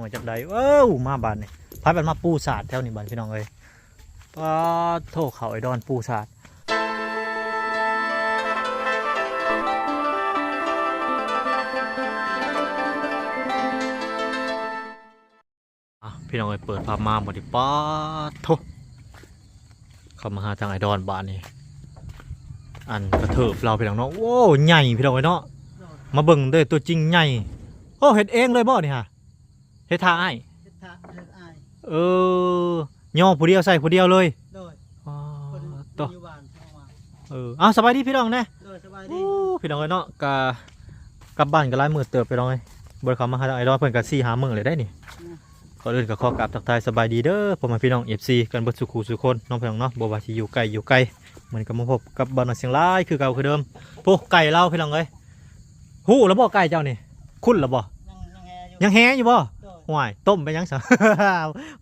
ວ່າຈັ່ງໃດ ເອີ ມາບາດນີ້ ພາກັນມາປູສາດແຖວນີ້ບາດ ພີ່ນ້ອງເອີຍ. ປາດໂທ້ ເຂົ້າໄອ້ດອນປູສາດ. ອ່ະ ພີ່ນ້ອງເອີຍ ເປີດພາບມາບັດນີ້ ປາດໂທ້ ເຂົ້າມາຫາທາງໄອ້ດອນບາດນີ້ ອັນກະເທີບລາວ ພີ່ນ້ອງເນາະ. ໂອ້ ໃຫຍ່ ພີ່ນ້ອງເອີຍເນາະ ມາເບິ່ງເດີ ຕົວຈິງໃຫຍ່. ໂອ້ ເຮັດເອງເລີຍບໍ່ນີ້ຫະ? ເຮັດຖ້າອ້າຍ ເຮັດຖ້າ ເຮັດອ້າຍ. ເອີ ຍໍຜູ້ດຽວໃສ່ຜູ້ດຽວເລີຍ. ໂດຍ ອໍ ເພິ່ນ ໂຕ ຢູ່ບ້ານເຂົາມາ. ເອີ ເອົາ ສະບາຍດີພີ່ນ້ອງແດ່. ໂດຍ ສະບາຍດີ. ໂອ້ ພີ່ນ້ອງເອີຍເນາະ ກະກັບບ້ານກະຫຼາຍມື້ເຕີບ ພີ່ນ້ອງເອີຍ ບໍ່ໄດ້ເຂົ້າມາຫາທາງໄອ້ດອນເພິ່ນກະສີ່ຫ້າມື້ແລ້ວໄດ໋ນີ້. ອືມ ກ່ອນອື່ນກະຂໍກາບທັກທາຍສະບາຍດີເດີ ພໍ່ແມ່ພີ່ນ້ອງ ເອັຟຊີ ກັນເບິດສູ່ຄູ່ສູ່ຄົນເນາະ ພີ່ນ້ອງເນາະ ບໍ່ວ່າຊິຢູ່ໃກ້ຢູ່ໄກ. ມື້ນີ້ກະມາພົບກັບບ່າວນ້ອຍຊຽງລາຍຄືເກົ່າຄືເດີມ. ໂອ້ ໄກ່ລາວ ພີ່ນ້ອງເອີຍ. ຮູ້ແລ້ວບໍ່ໄກ່ເຈົ້ານີ້? ຄຸ້ນແລ້ວບໍ່? ຍັງ ຍັງແຮ່ຢູ່. ຍັງແຮ່ຢູ່ບໍ່? ໂດຍ ຫ້ວຍ ຕົ້ມໄປຫຍັງຊະ?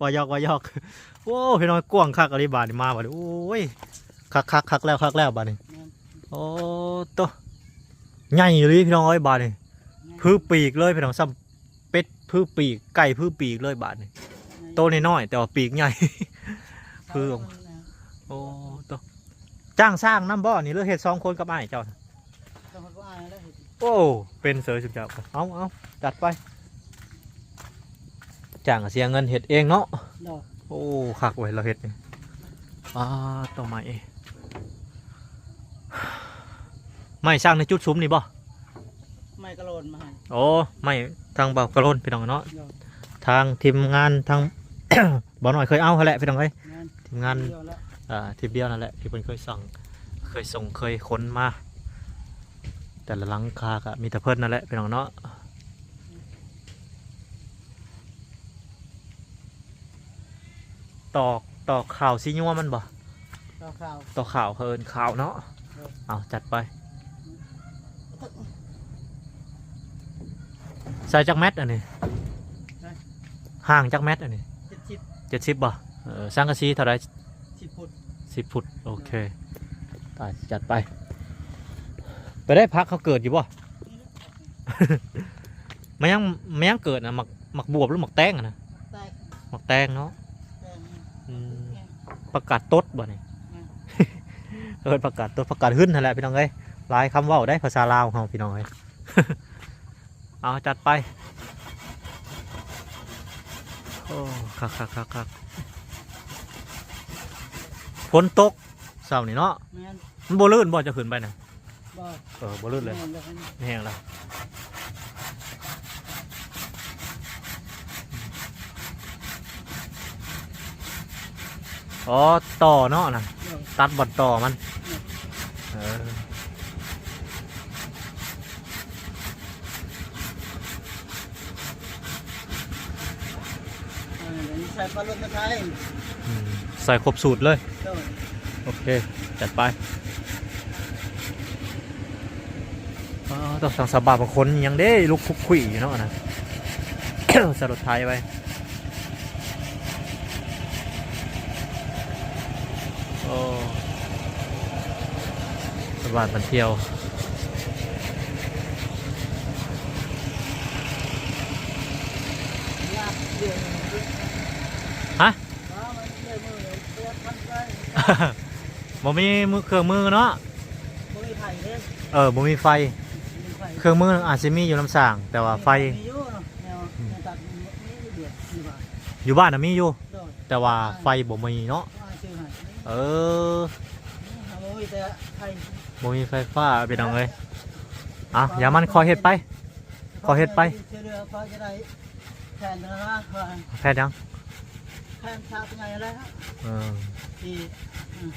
ວ່າຢອກ ວ່າຢອກ. ໂອ້ ພີ່ນ້ອງ ກວ້າງຄັກອີ່ຫຼີບາດນີ້ ມາບາດນີ້ ໂອ້ຍ ຄັກໆ ຄັກແລ້ວ ຄັກແລ້ວບາດນີ້. ແມ່ນ ໂອ້ໂຕ ໃຫຍ່ອີ່ຫຼີ ພີ່ນ້ອງເອີຍ ບາດນີ້. ແມ່ນ ຜືປີກເລີຍ ພີ່ນ້ອງ ສ່ຳເປັດຜືປີກ ໄກ່ຜືປີກເລີຍບາດນີ້. ແມ່ນ ໂຕນ້ອຍໆ ແຕ່ວ່າປີກໃຫຍ່ ຜື. ໂອ້ໂຕ ຈ້າງຊ່າງນຳບໍ່ນີ້ ຫຼືເຮັດສອງຄົນກັບອ້າຍເຈົ້າ? ໂອ້ ເປັນເສີຍຊຸມເຈົ້າ. ເອົາ ເອົາ ຈັດໄປ. ຈ້າງກະເສຍເງິນ ເຮັດເອງເນາະ. ໂດຍ ໂອ້ ຄັກເວີຍ ລາວເຮັດນີ້. ປາດໂທ້ ໄມ້ ໄມ້ຊ່າງໃນຈຸດສຸມນີ້ບໍ່? ໄມ້ກະໂລນມາໃຫ້. ໂອ້ ໄມ້ທາງບ່າວກະໂລນ ພີ່ນ້ອງເນາະ. ໂດຍ ທາງທີມງານ ທາງບ່າວນ້ອຍເຄີຍເອົາຫັ້ນແຫຼະ ພີ່ນ້ອງເອີຍ. ແມ່ນ ທີມງານ ເອີ ທີມດຽວນັ້ນແຫຼະ ທີ່ເພິ່ນເຄີຍສັ່ງ ເຄີຍສົ່ງ ເຄີຍຂົນມາ. ແຕ່ລະຫຼັງຄາກະມີແຕ່ເພິ່ນນັ້ນແຫຼະ ພີ່ນ້ອງເນາະ. ຕອກ ຕອກຂ່າວສີຍົວມັນບໍ່? ຕອກຂ່າວ ຕອກຂ່າວ ເຂົາເອີ້ນຂ່າວເນາະ. ເອີ ເອົາ ຈັດໄປ. ໃສ່ຈັກແມັດອັນນີ້? ຮະ? ຫ່າງຈັກແມັດອັນນີ້? ເຈັດສິບ ເຈັດສິບບໍ່? ເອີ ສັງກະສີເທົ່າໃດ? ສິບຟຸດ ສິບຟຸດ ໂອເຄ. ໄປ ຈັດໄປ. ໄປໄດ້ ຜັກເຂົາເກີດຢູ່ບໍ່? ມາຍັງ ມາຍັງເກີດນະ ໝາກ ໝາກບວບ ຫຼືໝາກແຕງຫັ້ນນະ? ໝາກແຕງ ໝາກແຕງເນາະ. ແຕງ ອືມ ແຕງ ຜັກກາດຕົດບໍ່ນີ້? ແມ່ນ ເອີ້ນຜັກກາດຕົດ ຜັກກາດຫຶນຫັ້ນແຫຼະ ພີ່ນ້ອງເອີຍ. ຫຼາຍຄຳເວົ້າໄດ໋ ພາສາລາວເຮົາ ພີ່ນ້ອງເອີຍ. ເອົາ ຈັດໄປ. ໂອ້ ຄັກໆໆໆ ຝົນຕົກເຊົ້ານີ້ເນາະ. ແມ່ນ ມັນບໍ່ລື່ນບໍ່ ເຈົ້າຂຶ້ນໄປນະ? ບໍ່ ເອີ ບໍ່ລື່ນເລີຍ. ແຫ້ງແລ້ວ ແຫ້ງແລ້ວ. ອໍ ຕໍ່ເນາະນະ. ເອີ ຕັດບ່ອນຕໍ່ມັນ. ເອີ ເອີ. ອ່າ ໃສ່ປາລົດມາຂາຍ. ອືມ ໃສ່ຄົບສູດເລີຍ. ໂດຍ ໂອເຄ ຈັດໄປ. ອໍ ຕ້ອງສັ່ງສາບາບາງຄົນຍັງເດ້ ລຸກຄຸກຄຸຍຢູ່ເນາະນະ ໃສ່ລົດໄຖໄວ້. ໂອ້ ສະບາຍມັນທ່ຽວ. ຮະ? ບໍ່ມີມື ເຄື່ອງມືເນາະ. ບໍ່ມີໄຟເດ້. ເອີ ບໍ່ມີໄຟ. ບໍ່ມີໄຟ. ເຄື່ອງມືອາດຊິມີຢູ່ນຳຊ່າງ ແຕ່ວ່າໄຟ ມີຢູ່ເນາະ ແນວ ອືມ ແນວຕັດມີຢູ່ເດ້ ຢູ່ບ້ານ ຢູ່ບ້ານນະມີຢູ່. ໂດຍ ແຕ່ວ່າໄຟບໍ່ມີເນາະ. ເອີ ບໍ່ມີແຕ່ໄຟ ບໍ່ມີໄຟຟ້າ ພີ່ນ້ອງເອີຍ. ເອົາ ຢ່າມັນ ຂໍເຮັດໄປ ຂໍເຮັດໄປ. ແຜ່ນຫຍັງ? ແຜ່ນຊາວໃຫຍ່ແລ້ວ. ເອີ ທີ່ ອືມ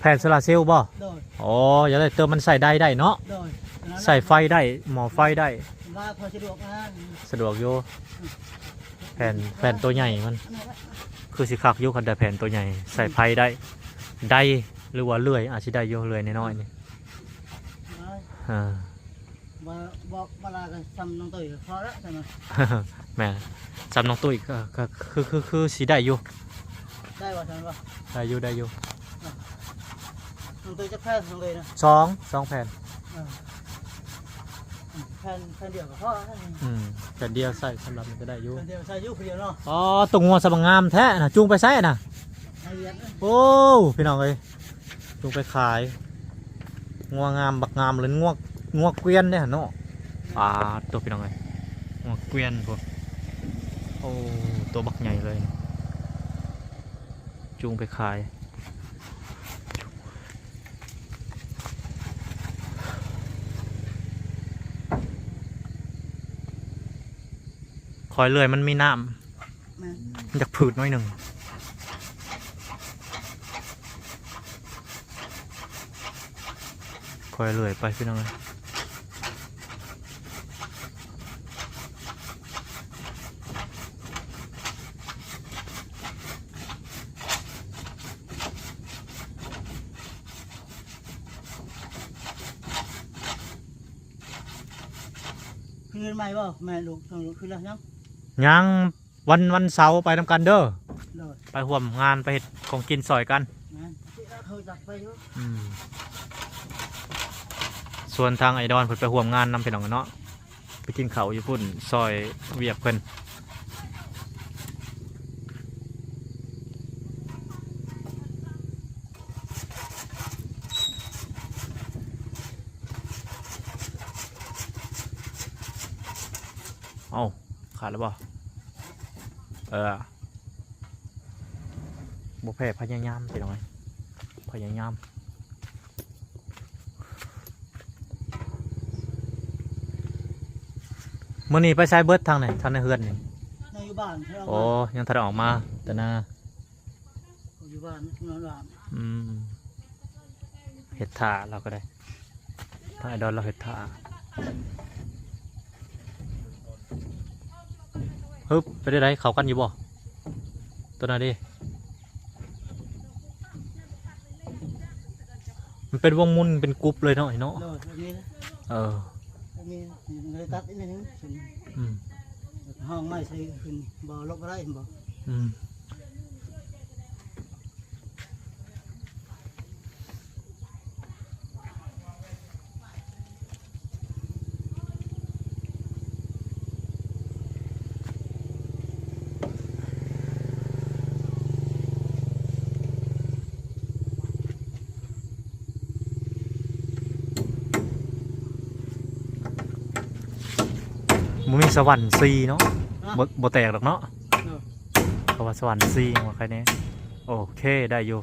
ແຜ່ນໂຊລາເຊວບໍ່? ໂດຍ. ອໍ ຢ່າໄດ້ເຕີມ ມັນໃສ່ໄດ້ໄດ້ເນາະ. ໂດຍ. ໃສ່ໄຟໄດ້ ໝໍ້ໄຟໄດ້. ວ່າພໍສະດວກນະ. ສະດວກຢູ່. ອືມ ແຜ່ນ ແຜ່ນໂຕໃຫຍ່ມັນ ອັນນັ້ນແຫຼະ ຄືຊິຄັກຢູ່ ຄັນໄດ້ແຜ່ນໂຕໃຫຍ່ ອືມ ໃສ່ໄຟໄດ້ ໄດ້ ຫຼືວ່າເລື່ອຍ ອາດຊິໄດ້ຢູ່ ເລື່ອຍນ້ອຍໆນີ້. ເອີ ບໍ່ ບໍ່ ບໍ່ຫຼາຍກໍສ່ຳນ້ອງຕຸ້ຍກໍພໍແລ້ວຊັ້ນນະ. ແມ່ນ ສ່ຳນ້ອງຕຸ້ຍກໍ ກໍຄື ຄື ຄືຊິໄດ້ຢູ່. ໄດ້ບໍ່ຊັ້ນບໍ່? ໄດ້ຢູ່ ໄດ້ຢູ່. ນ້ອງຕຸ້ຍຈັກແຜ່ນ ນ້ອງຕຸ້ຍນະ? ສອງ ສອງແຜ່ນ. ເອີ ແຜ່ນ ແຜ່ນດຽວກໍພໍ. ອືມ ແຜ່ນດຽວໃສ່ສຳລັບນີ້ກໍໄດ້ຢູ່ ແຜ່ນດຽວໃສ່ຢູ່ຜູ້ດຽວເນາະ. ອໍ ຕົວງົວສະບັກງາມແທ້ນະ ຈູງໄປໃສນະ? ໃຫ້ວຽກເດີ. ໂອ້ ພີ່ນ້ອງເອີຍ ຈູງໄປຂາຍ. ງົວງາມ ບັກງາມເລີຍ ງົວ ງົວກວຽນເດ້ຫັ້ນເນາະ. ປາດໂທ້ ພີ່ນ້ອງເອີຍ ງົວກວຽນພຸ້ນ. ໂອ້ ຕົວບັກໃຫຍ່ເລີຍ ຈູງໄປຂາຍ. ຂ້ອຍເລື່ອຍມັນມີນ້ຳ ແມ່ນ ມັນຢາກຜືດໜ້ອຍໜຶ່ງ. ຄ່ອຍເລື່ອຍໄປ ພີ່ນ້ອງເອີຍ. ຄືນໃໝ່ບໍ່ແມ່ລູກ? ຄືນແລ້ວຍັງ? ຍັງ. ວັນ ວັນເສົາໄປນຳກັນເດີ ໂດຍ ໄປຮ່ວມງານ ໄປເຮັດຂອງກິນຊ່ອຍກັນ. ແມ່ນ ເຂົາຈັກໄປຢູ່. ອືມ ຊວນທາງໄອ້ດອນເພິ່ນໄປຮ່ວມງານນຳ ພີ່ນ້ອງເນາະ ໄປກິນເຂົ້າຢູ່ພຸ້ນ ຊ່ອຍວຽກເພິ່ນ. ເອົ້າ ຂາດແລ້ວບໍ່? ເອີ ບໍ່ແພ້ພະຍາຍາມ ພີ່ນ້ອງເອີຍ ພະຍາຍາມ. ມື້ນີ້ໄປໃສເບິດທາງນີ້ ທາງໃນເຮືອນນີ້? ຍັງຢູ່ບ້ານ. ອໍ ຍັງທັນໄດ້ອອກມາແຕ່ນາ ຢູ່ບ້ານ ນອນບ້ານ. ອືມ ເຮັດຖ້າລາວກໍໄດ້ ຖ້າໄອ້ດອນລາວເຮັດຖ້າ. ຮຶບ ເປັນໃດ ເຂົ້າກັນຢູ່ບໍ່? ຕົວນັ້ນເດ້ ມັນເປັນວົງໝຸນ ເປັນກຸບເລີຍເນາະ ເນາະ. ໂດຍ ແບບນີ້ນະ. ເອີ ແບບນີ້ ມັນເລີຍຕັດອີກໜ້ອຍໜຶ່ງ. ອືມ ຫ້ອງໄມ້ໃສ່ຂຶ້ນ ບໍ່ລົບບໍ່ໄດ້ ເຫັນບໍ່? ອືມ ບໍ່ມີສະຫວັນສີ່ເນາະ. ຮະ? ບໍ່ ບໍ່ແຕກດອກເນາະ. ເອີ ເພາະວ່າສະຫວັນສີ່ຍັງວ່າໃຄແນ່. ໂອເຄ ໄດ້ຢູ່.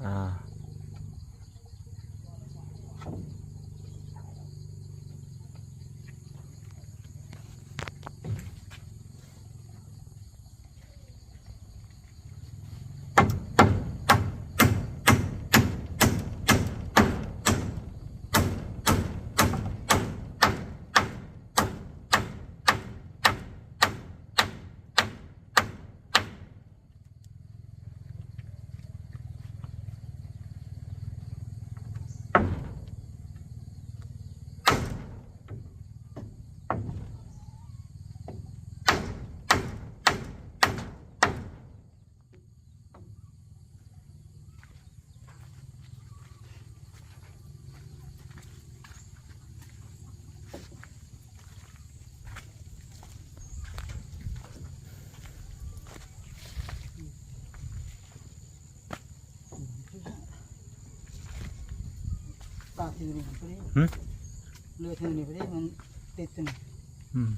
ອ່າ ຕາດຖືນີ້ພໍດີ ຫື? ເລືອກຖືນີ້ພໍດີ ມັນຕິດຕົວນີ້ ອືມ.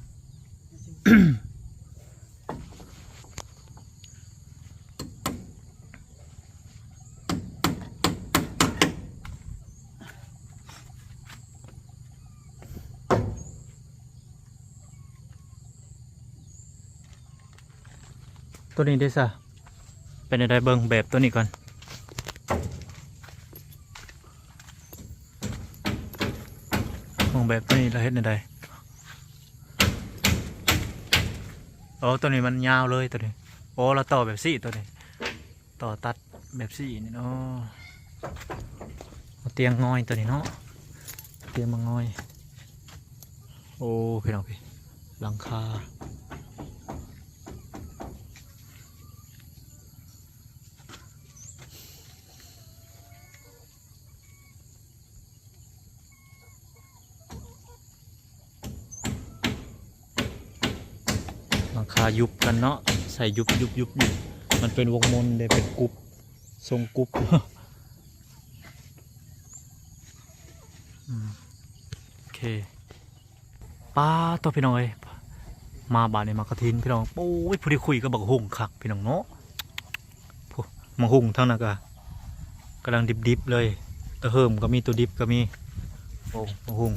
ຕົວນີ້ເດ້ຊະ ເປັນແນວໃດ? ເບິ່ງແບບຕົວນີ້ກ່ອນ ເບິ່ງແບບຕົວນີ້ລະເຮັດແນວໃດ? ໂອ້ ຕົວນີ້ມັນຍາວເລີຍ ຕົວນີ້ ໂອ້ ລະຕໍ່ແບບຊີ້ ຕົວນີ້ ຕໍ່ຕັດແບບຊີ້ນີ້ເນາະ ເອົາຕຽງງອຍຕົວນີ້ເນາະ ຕຽງມາງອຍ. ໂອ້ ພີ່ນ້ອງ ພີ່ ຫຼັງຄາ. ໂ ຂາຍຸບກັນເນາະ ໃສ່ຍຸບໆໆໆ ມັນເປັນວົງມົນເດ້ ເປັນກຸບ ຊົງກຸບ ອືມ ໂອເຄ ປາດໂທ້ ພີ່ນ້ອງເອີຍ ມາບາດນີ້ ໝາກກະທິນ ພີ່ນ້ອງ ໂອ້ຍ ພໍດີຄຸຍກັບບັກຫຸ່ງຄັກ ພີ່ນ້ອງເນາະ ໂອ້ ໝາກຫຸ່ງທາງນັ້ນກະກຳລັງດິບໆເລີຍ ຕະເຫີມກະມີ ໂຕດິບກະມີ ໂອ້ ໝາກຫຸ່ງ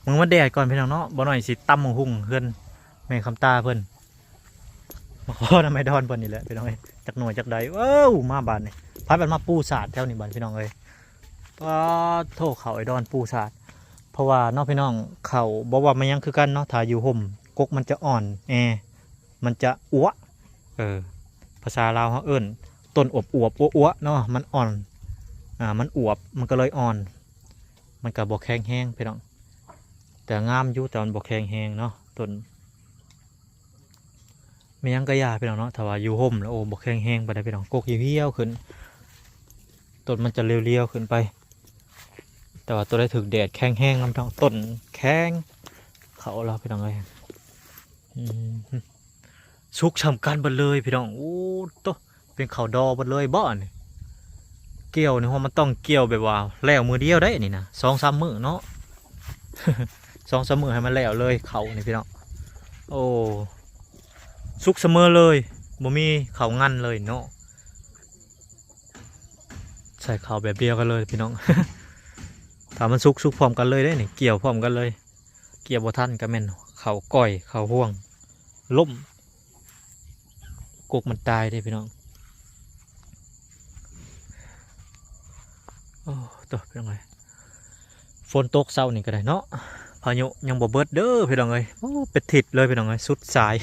ມື້ມາແດດກ່ອນ ພີ່ນ້ອງເນາະ ບໍ່ໜ້ອຍຊິຕຳໝາກຫຸ່ງເຮືອນແມ່ຄຳຕາເພິ່ນ ມາຂໍນຳອ້າຍດອນເພິ່ນນີ້ແຫຼະ ພີ່ນ້ອງເອີຍ ຈັກໜ່ວຍຈັກໃດ ເອີ ມາບາດນີ້ ໃຜບັດມາປູສາດແຖວນີ້ບາດ ພີ່ນ້ອງເອີຍ ປາດໂທ້ ເຂົ້າອ້າຍດອນປູສາດ ເພາະວ່າເນາະ ພີ່ນ້ອງ ເຂົ້າບໍ່ວ່າແມ່ນຫຍັງຄືກັນເນາະ ຖ້າຢູ່ຮົ່ມ ກົກມັນຈະອ່ອນແອ ມັນຈະອົວະ ເອີ ພາສາລາວເຮົາເອີ້ນ ຕົ້ນອວບໆ ອົວະໆ ເນາະ ມັນອ່ອນ ອາ ມັນອວບ ມັນກະເລີຍອ່ອນ ມັນກະບໍ່ແຂງແຮງ ພີ່ນ້ອງ ແຕ່ງາມຢູ່ ແຕ່ມັນບໍ່ແຂງແຮງເນາະ ຕົ້ນ ແມ່ນຫຍັງກະຢ່າ ພີ່ນ້ອງເນາະ ຖ້າວ່າຢູ່ຮົ່ມແລ້ວ ໂອ້ ບໍ່ແຂງແຮງປານໃດ ພີ່ນ້ອງ ກົກຫ່ຽວໆຂຶ້ນ ຕົ້ນມັນຈະລຽວໆຂຶ້ນໄປ ແຕ່ວ່າໂຕໃດຖືກແດດແຂງແຮງນຳ ພີ່ນ້ອງ ຕົ້ນແຂງ ເຂົ້າລາວ ພີ່ນ້ອງເອີຍ ອືມ ສຸກສ່ຳກັນເບິດເລີຍ ພີ່ນ້ອງ ໂອ້ໂຕ ເປັນເຂົ້າດໍເບິດເລີຍບໍ່ນີ້ ກ່ຽວນີ້ ເຮົາມັນຕ້ອງກ່ຽວແບບວ່າແລ້ວມື້ດຽວໄດ໋ນີ້ນະ ສອງສາມມື້ເນາະ ສອງສາມມື້ໃຫ້ມັນແລ້ວເລີຍເຂົ້ານີ້ ພີ່ນ້ອງ ໂອ້ ສຸກສະເໝີເລີຍ ບໍ່ມີເຂົ້າງັນເລີຍເນາະ ໃສ່ເຂົ້າແບບດຽວກັນເລີຍ ພີ່ນ້ອງ ຖ້າມັນສຸກ ສຸກພ້ອມກັນເລີຍເດ້ນີ້ ກ່ຽວພ້ອມກັນເລີຍ ກ່ຽວບໍ່ທັນກະແມ່ນເຂົ້າກ້ອຍ ເຂົ້າຮ່ວງ ລົ້ມ ກົກມັນຕາຍເດ້ພີ່ນ້ອງ ໂອ້ ໂຕ ພີ່ນ້ອງເອີຍ ຝົນຕົກເຊົ້ານີ້ກະໄດ້ເນາະ ພາຍຸຍັງບໍ່ເບິດເດີພີ່ນ້ອງເອີຍ ໂອ້ ເປັນທິດເລີຍພີ່ນ້ອງເອີຍ ສຸດສາຍ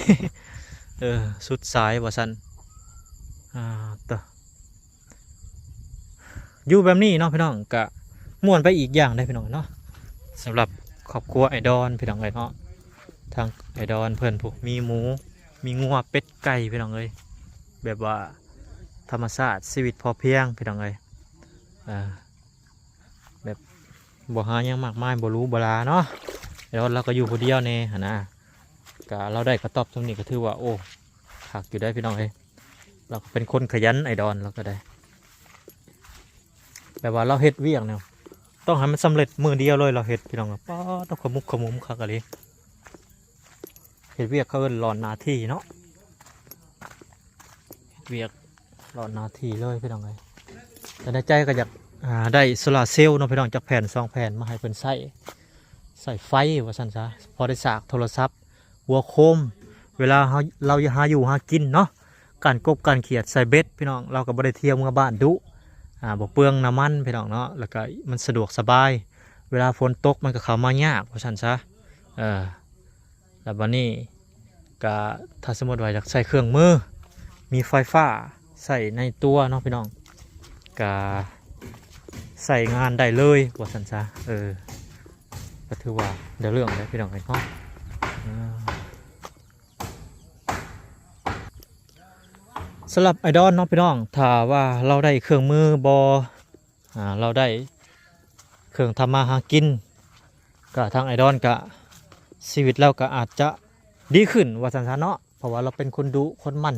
ເອີ ສຸດສາຍວ່າຊັ້ນ ອ່າ ໂຕ ຢູ່ແບບນີ້ເນາະພີ່ນ້ອງ ກະມ່ວນໄປອີກຢ່າງໃດ໋ພີ່ນ້ອງເນາະ ສຳລັບຄອບຄົວອ້າຍດອນພີ່ນ້ອງເອີຍເນາະ ທາງອ້າຍດອນເພິ່ນ ຜູ້ມີໝູ ມີງົວ ເປັດ ໄກ່ ພີ່ນ້ອງເອີຍ ແບບວ່າທຳມະຊາດ ຊີວິດພໍພຽງ ພີ່ນ້ອງເອີຍ ອ່າ ແບບບໍ່ຫາຫຍັງມາກມາຍ ບໍ່ຫຼູບໍ່ຫຼາເນາະ ອ້າຍດອນລາວກະຢູ່ຜູ້ດຽວແດ່ຫັ້ນນະ ກະລາວໄດ້ກະຕອບສ່ຳນີ້ກະຖືວ່າ ໂອ້ ຄັກຢູ່ໄດ໋ພີ່ນ້ອງເອີຍ ລາວກະເປັນຄົນຂະຫຍັນ ອ້າຍດອນລາວກະໄດ້ ແບບວ່າລາວເຮັດວຽກແນວ ຕ້ອງໃຫ້ມັນສຳເລັດມື້ດຽວເລີຍ ລາວເຮັດພີ່ນ້ອງ ປາດໂທ້ ຂະໝຸກຂະໝຸມຄັກອີ່ຫຼີ ເຮັດວຽກເຂົາເອີ້ນຫຼອນໜ້າທີ່ເນາະ ເຮັດວຽກຫຼອນໜ້າທີ່ເລີຍພີ່ນ້ອງເອີຍ ແຕ່ໃນໃຈກະຢາກ ອ່າ ໄດ້ໂຊລາເຊວເນາະພີ່ນ້ອງ ຈັກແຜ່ນສອງແຜ່ນມາໃຫ້ເພິ່ນໃຊ້ ໃຊ້ໄຟວ່າຊັ້ນຊະ ພໍໄດ້ສາກໂທລະສັບ ຫົວໂຄມ ເວລາເຮົາ ລາວຫາຢູ່ຫາກິນເນາະ ການກົບການຂຽດ ໃສ່ເບັດພີ່ນ້ອງ ລາວກະບໍ່ໄດ້ທ່ຽວເມືອບ້ານດຸ ອ່າ ບໍ່ເປືອງນ້ຳມັນພີ່ນ້ອງເນາະ ແລ້ວກະມັນສະດວກສະບາຍ ເວລາຝົນຕົກມັນກະເຂົ້າມາຍາກວ່າຊັ້ນຊະ ເອີ ແລ້ວບາດນີ້ກະ ຖ້າສົມມຸດວ່າຢາກໃຊ້ເຄື່ອງມື ມີໄຟຟ້າໃຊ້ໃນຕົວເນາະພີ່ນ້ອງ ກະໃຊ້ງານໄດ້ເລີຍວ່າຊັ້ນຊະ ເອີ ກະຖືວ່າໄດ້ເລື່ອງແລ້ວພີ່ນ້ອງເອີຍເນາະ ສຳລັບອ້າຍດອນເນາະພີ່ນ້ອງ ຖ້າວ່າລາວໄດ້ເຄື່ອງມືບໍ່ ອ່າ ລາວໄດ້ເຄື່ອງທຳມາຫາກິນ ກະທາງອ້າຍດອນກະ ຊີວິດລາວກະອາດຈະດີຂຶ້ນວ່າຊັ້ນຊະເນາະ ເພາະວ່າລາວເປັນຄົນດຸຄົນໝັ່ນ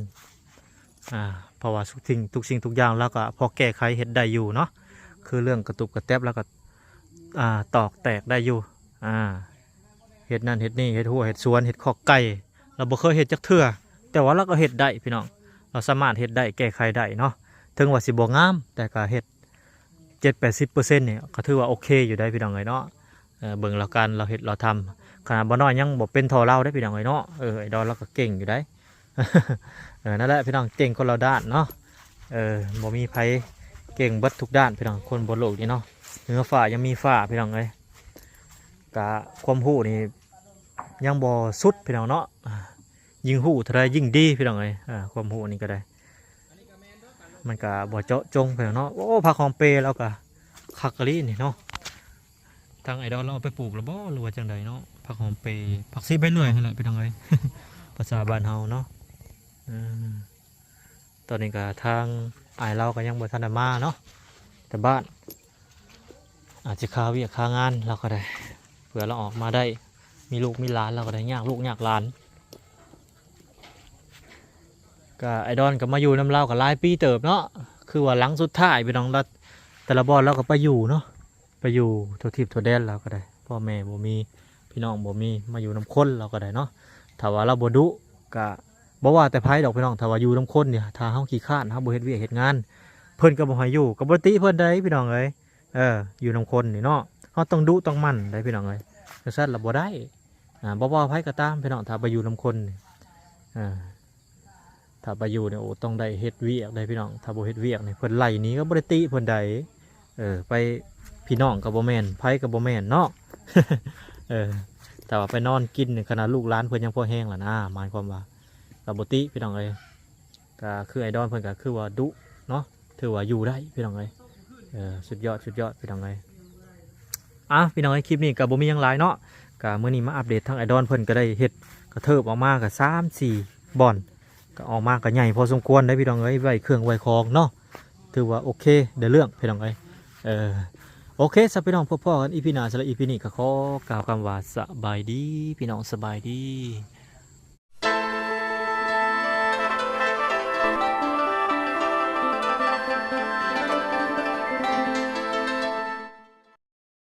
ອ່າ ເພາະວ່າທຸກສິ່ງ ທຸກສິ່ງທຸກຢ່າງລາວກະພໍແກ້ໄຂເຮັດໄດ້ຢູ່ເນາະ ຄືເລື່ອງກະຕຸບກະແຕັບລາວກະ ອ່າ ຕອກແຕກໄດ້ຢູ່ ອ່າ ເຮັດນັ້ນເຮັດນີ້ ເຮັດຮົ້ວເຮັດສວນ ເຮັດຄອກໄກ່ ລາວບໍ່ເຄີຍເຮັດຈັກເທື່ອ ແຕ່ວ່າລາວກະເຮັດໄດ້ພີ່ນ້ອງ ລາວສາມາດເຮັດໄດ້ ແກ້ໄຂໄດ້ເນາະ ເຖິງວ່າຊິບໍ່ງາມ ແຕ່ກະເຮັດ ເຈັດແປດສິບເປີເຊັນນີ້ ກະຖືວ່າໂອເຄຢູ່ໄດ໋ພີ່ນ້ອງເອີຍເນາະ ເອີ ເບິ່ງລາວການລາວເຮັດລາວທຳ ຂະໜາດບໍ່ນ້ອຍຍັງບໍ່ເປັນທໍ່ລາວເດ້ພີ່ນ້ອງເອີຍເນາະ ເອີ ອ້າຍດອນລາວກະເກັ່ງຢູ່ໄດ໋ ເອີ ນັ້ນແຫຼະພີ່ນ້ອງ ເກັ່ງຄົນລະດ້ານເນາະ ເອີ ບໍ່ມີໃຜເກັ່ງເບິດທຸກດ້ານພີ່ນ້ອງ ຄົນບົນໂລກນີ້ເນາະ ເໜືອຟ້າຍັງມີຟ້າພີ່ນ້ອງເອີຍ ກະຄວາມຮູ້ນີ້ຍັງບໍ່ສຸດພີ່ນ້ອງເນາະ ຍິ່ງຮູ້ເທົ່າໃດຍິ່ງດີພີ່ນ້ອງເອີຍ ອ່າ ຄວາມຮູ້ນີ້ກະໄດ້ ມັນກະບໍ່ເຈາະຈົງປານໃດເນາະ ໂອ້ ຜັກຫອມເປລາວກະຄັກອີ່ຫຼີນີ້ເນາະ ທາງອ້າຍດອນລາວເອົາໄປປູກລະບໍ່ ຫຼືວ່າຈັ່ງໃດເນາະ ຜັກຫອມເປ ຜັກຊີໃບເລື່ອຍຫັ້ນແຫຼະພີ່ນ້ອງເອີຍ ພາສາບ້ານເຮົາເນາະ ເອີ ຕອນນີ້ກະທາງອ້າຍລາວກະຍັງບໍ່ທັນໄດ້ມາເນາະ ແຕ່ບ້ານ ອາດຈະຄາວຽກຄາງານລາວກະໄດ້ ເພື່ອລາວອອກມາໄດ້ ມີລູກມີຫຼານລາວກະໄດ້ ຍາກລູກຍາກຫຼານ ກໍອ້າຍດອນກໍມາຢູ່ນຳລາວກໍຫຼາຍປີເຕີບເນາະ ຄືວ່າຫຼັງສຸດທ້າຍພີ່ນ້ອງ ລະແຕ່ລະບ່ອນລາວກໍໄປຢູ່ເນາະ ໄປຢູ່ທົ່ວທິບທົ່ວແດນລາວກໍໄດ້ ພໍ່ແມ່ບໍ່ມີ ພີ່ນ້ອງບໍ່ມີ ມາຢູ່ນຳຄົນລາວກໍໄດ້ເນາະ. ຖ້າວ່າລາວບໍ່ດຸ ກະບໍ່ວ່າແຕ່ໃຜດອກພີ່ນ້ອງ ຖ້າວ່າຢູ່ນຳຄົນນີ້ ຖ້າເຮົາຂີ້ຄ້ານ ເຮົາບໍ່ເຮັດວຽກເຮັດງານ ເພິ່ນກໍບໍ່ໃຫ້ຢູ່ ກໍບໍ່ຕິເພິ່ນໃດພີ່ນ້ອງເອີຍ. ເອີ ຢູ່ນຳຄົນນີ້ເນາະ ເຮົາຕ້ອງດຸຕ້ອງໝັ່ນໃດພີ່ນ້ອງເອີຍ ຈັ່ງຊັ້ນລະບໍ່ໄດ້. ອ່າ ບໍ່ວ່າໃຜກໍຕາມພີ່ນ້ອງ ຖ້າໄປຢູ່ນຳຄົນນີ້ ເອີ ຖ້າໄປຢູ່ນີ້ ໂອ້ ຕ້ອງໄດ້ເຮັດວຽກໃດພີ່ນ້ອງ ຖ້າບໍ່ເຮັດວຽກນີ້ ເພິ່ນໄລ່ໜີກໍບໍ່ໄດ້ຕິເພິ່ນໃດ. ເອີ ໄປ ພີ່ນ້ອງກໍບໍ່ແມ່ນ ໃຜກໍບໍ່ແມ່ນເນາະ. ເອີ ຖ້າວ່າໄປນອນກິນນີ້ ຂະໜາດລູກຫຼານເພິ່ນຍັງພໍແຮງລະນະ ໝາຍຄວາມວ່າ ກໍບໍ່ຕິພີ່ນ້ອງເອີຍ. ກໍຄືອ້າຍດອນເພິ່ນກໍຄືວ່າດຸເນາະ ຖືວ່າຢູ່ໄດ້ພີ່ນ້ອງເອີຍ. ເອີ ສຸດຍອດ ສຸດຍອດພີ່ນ້ອງເອີຍ. ອ່ະ ພີ່ນ້ອງເອີຍ ຄລິບນີ້ກໍບໍ່ມີຫຍັງຫຼາຍເນາະ ກໍມື້ນີ້ມາອັບເດດທາງອ້າຍດອນ ເພິ່ນກໍໄດ້ເຮັດກະເທີບອອກມາກໍສາມສີ່ບ່ອນ ກໍອອກມາກໍໃຫຍ່ພໍສົມຄວນເດ້ພີ່ນ້ອງເອີຍ ໄວ້ເຄື່ອງໄວ້ຂອງເນາະ ຖືວ່າໂອເຄ ໄດ້ເລື່ອງພີ່ນ້ອງເອີຍ. ເອີ ໂອເຄຊະພີ່ນ້ອງ ພົບພໍ້ກັນອີພີໜ້າ ສຳລັບອີພີນີ້ກໍຂໍກ່າວຄຳວ່າສະບາຍດີພີ່ນ້ອງ ສະບາຍດີ.